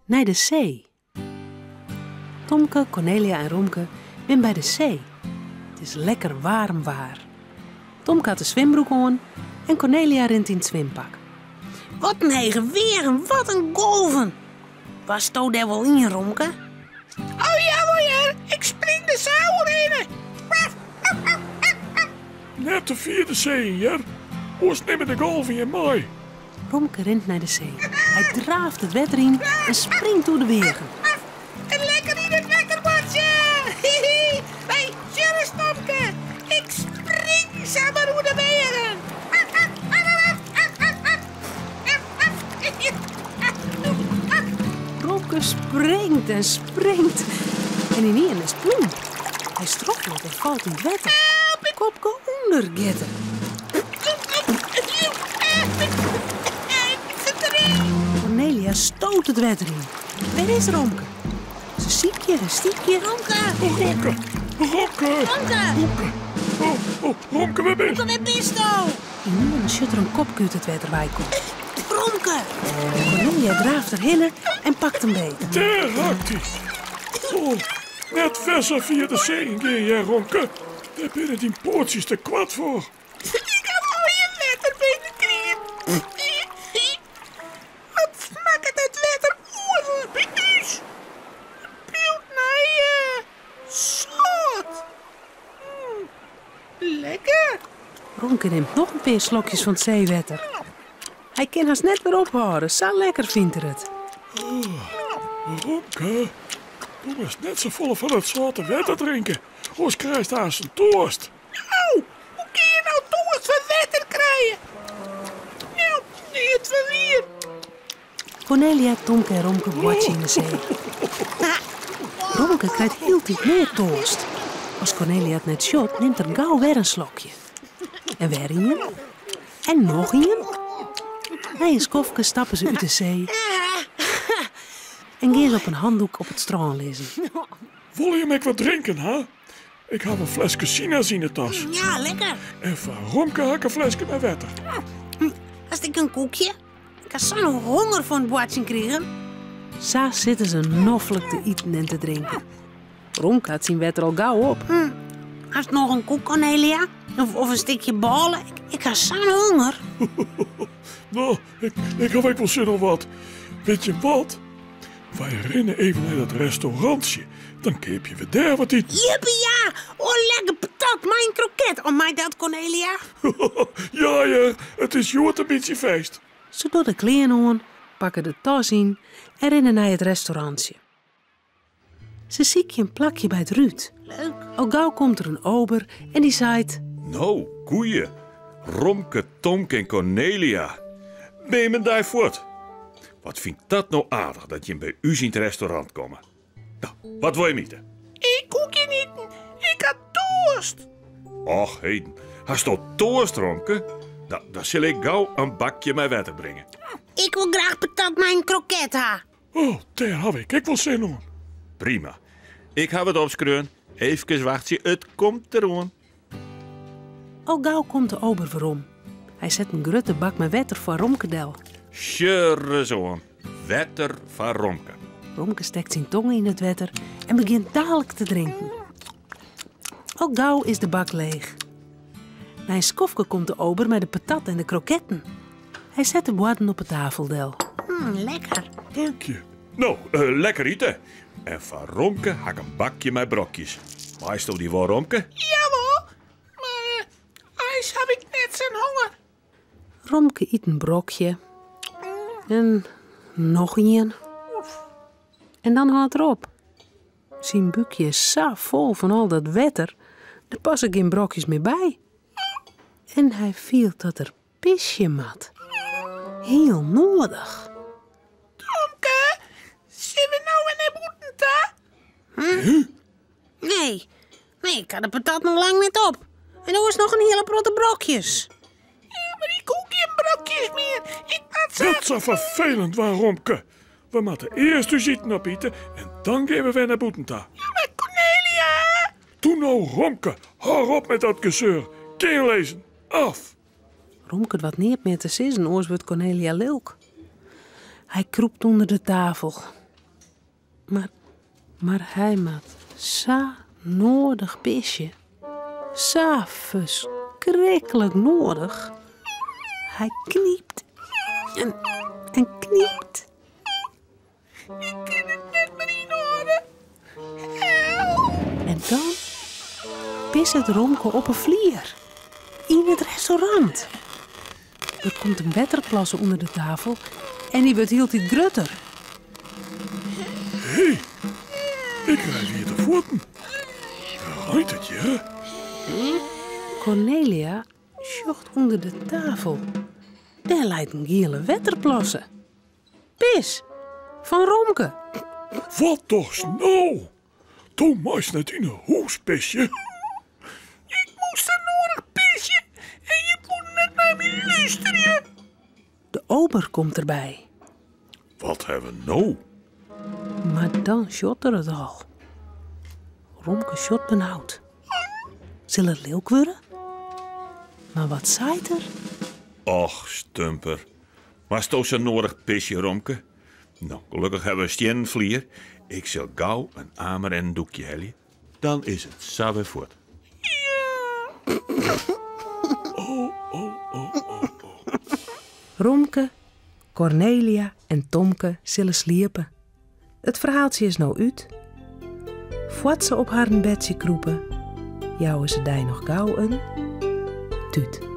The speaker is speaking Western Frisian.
Nei de see. Tomke, Kornelia en Romke binne by de see. It is lekker waarm waar. Tomke hat de swimbroek oan en Kornelia rint yn it swimpak. Wat in hege weagen, wat in golven! Wasto dêr wol yn, Romke? Oh jawol hear, ik spring der sa oerhinne. Net te fier de see yn hear, oars nimme de golven jim mei. Romke rint nei de see. Hy draaft it wetter yn en springt oer de weagen. En lekker yn it wetter boartsje! Hihi, wy sjogge Tomke. Ik spring samar oer de weagen. Romke springt en springt en ynienen is it plûm. Hy stroffelet en falt yn it wetter. Kopke ûnder giet er. Kornelia stoot it wetter yn. Wêr is Romke? Se sykje en stykje. Romke! Romke! Romke! Romke! Romke! Oh, oh, Romke, wêr bist? Romke, wêr bisto? Ynienen sjocht er in kopke út it wetter wei kommen. Romke! Kornelia draaft der hinne en pakt him beet. Dêr rakt hy! Oh, net wer sa fier de see yn gean, hear, Romke. Dêr binne dyn poatsjes te koart foar. Ik haw allegear wetter binnen krigen. Wat smakket it wetter oars as by ús? It priuwt nei sâlt. Lekker. Romke nimt noch in pear slokjes fan it seewetter. Hy kin hast net wer ophâlde, sa lekker fynt er it. Romke, do moatst net safolle fan dat sâlte wetter drinke, oars krijst aanst toarst. No, hoe kinne je no toarst fan wetter krije? No, neat fan wier. Kornelia, Tomke en Romke boartsje yn de see. Romke krijt hieltyd mear toarst. As Kornelia it net sjocht, nimt er gau wer in slokje. En wer ien. En noch ien. Nei in skoftke stappe se út de see en gean se op in handoek op it strân lizzen. Wolle jim ek wat drinken, ha? Ik haw in fleske sinas yn 'e tas. Ja, lekker. En foar Romke ha ik in fleske mei wetter. Hast ek in koekje? Ik ha sa'n honger fan it boartsjen krigen. Sa sitte se noflik te iten en te drinken. Romke hat syn wetter al gau op. Hast noch in koek, Kornelia? Of in stikje bôle? Ik ha sa'n honger. No, ik haw ek wol sin oan wat. Wit je wat? Wy rinne even nei dat restaurantsje, dan keapje we dêr wat iten. Jippie ja! Oh, lekker patat mei in kroket. Oh, mei dat, Kornelia? Ja hear, it is hjoed in bytsje feest. Se dogge de klean oan, pakke de tas yn en rinne nei it restaurantsje. Se sykje in plakje by it rút. Leuk. Al gau komt der in ober en dy seit. No, goeie. Romke, Tomke en Kornelia. Binne jim in dei fuort? Wat fyn ik dat no aardich dat jim by ús yn it restaurant komme. No, wat wol jim ite? Ik koe gjin iten, ik ha toarst. Och heden, hasto toarst, Romke? No, dan sil ik gau in bakje mei wetter bringe. Ik wol graach patat mei in kroket ha. Oh, dêr haw ik ek wol sin oan. Prima. Ik haw it opskreaun. Eefkes wachtsje, it komt deroan. Al gau komt de ober werom. Hy set in grutte bak mei wetter foar Romke del. Sjoch ris oan, wetter foar Romke. Romke stekt syn tonge yn it wetter en begjint dalik te drinken. Al gau is de bak leech. Nei in skoftke komt de ober mei de patat en de kroketten. Hy set de boarden op 'e tafel del. Lekker. Dank je. No, lekker ite. En foar Romke ha ik in bakje mei brokjes. Meisto dy wol, Romke? Jawol, mar eins haw ik net sa'n honger. Romke yt in brokje en noch ien. En dan hâldt er op. Syn búkje is sa fol fan al dat wetter, der passe gjin brokjes mear by. En hy fielt dat er pisje moat. Hiel noadich. Tomke, sille we no wer nei bûten ta? Nee, nee, ik ha de patat noch lang net op. En oars noch in hiele protte brokjes. Ja, mar ik hoech gjin brokjes mear. Ik moat sa... Net sa ferfelend waar, Romke. We moatte earst ús iten opite en dan gean we wer nei bûten ta. Ja, mar Kornelia! Toe no, Romke, hâld op met dat geseur. Gean lizzen. Af! Romke doart neat mear te sizzen, oars wurdt Kornelia lilk. Hy krûpt ûnder de tafel. Mar, mar hy moat sa noadich pisje. Sa ferskriklik noadich. Hy knypt en, en knypt. Ik kin it net mear ynhâlde. Help! En dan pisset Romke op 'e flier. Yn it restaurant. Der komt in wetterplasse ûnder de tafel en dy wurdt hieltyd grutter. Hé, ik krij wiete fuotten. Reint it hjir? Cornelia sjocht ûnder de tafel. Dêr leit in giele wetterplasse. Pis fan Romke. Wat dochst no? Do meist net yn 'e hûs pisje. Ik moast sa noadich pisje en je woenen net nei my lústerje. De ober komt derby. Wat ha we no? Mar dan sjocht er it al. Romke sjocht benaud. Sil er lilk wurde? Mar wat seit er? Och, stumper. Moatsto sa noadich pisje, Romke? No, gelokkich hawwe we in stiennen flier. Ik sil gau in amer en in doekje helje. Dan is it sa wer fuort. Romke, Cornelia en Tomke sille sliepe. It ferhaaltsje is no út. Foar't se op harren bedsje krûpe, jouwe se dy noch gau in tút.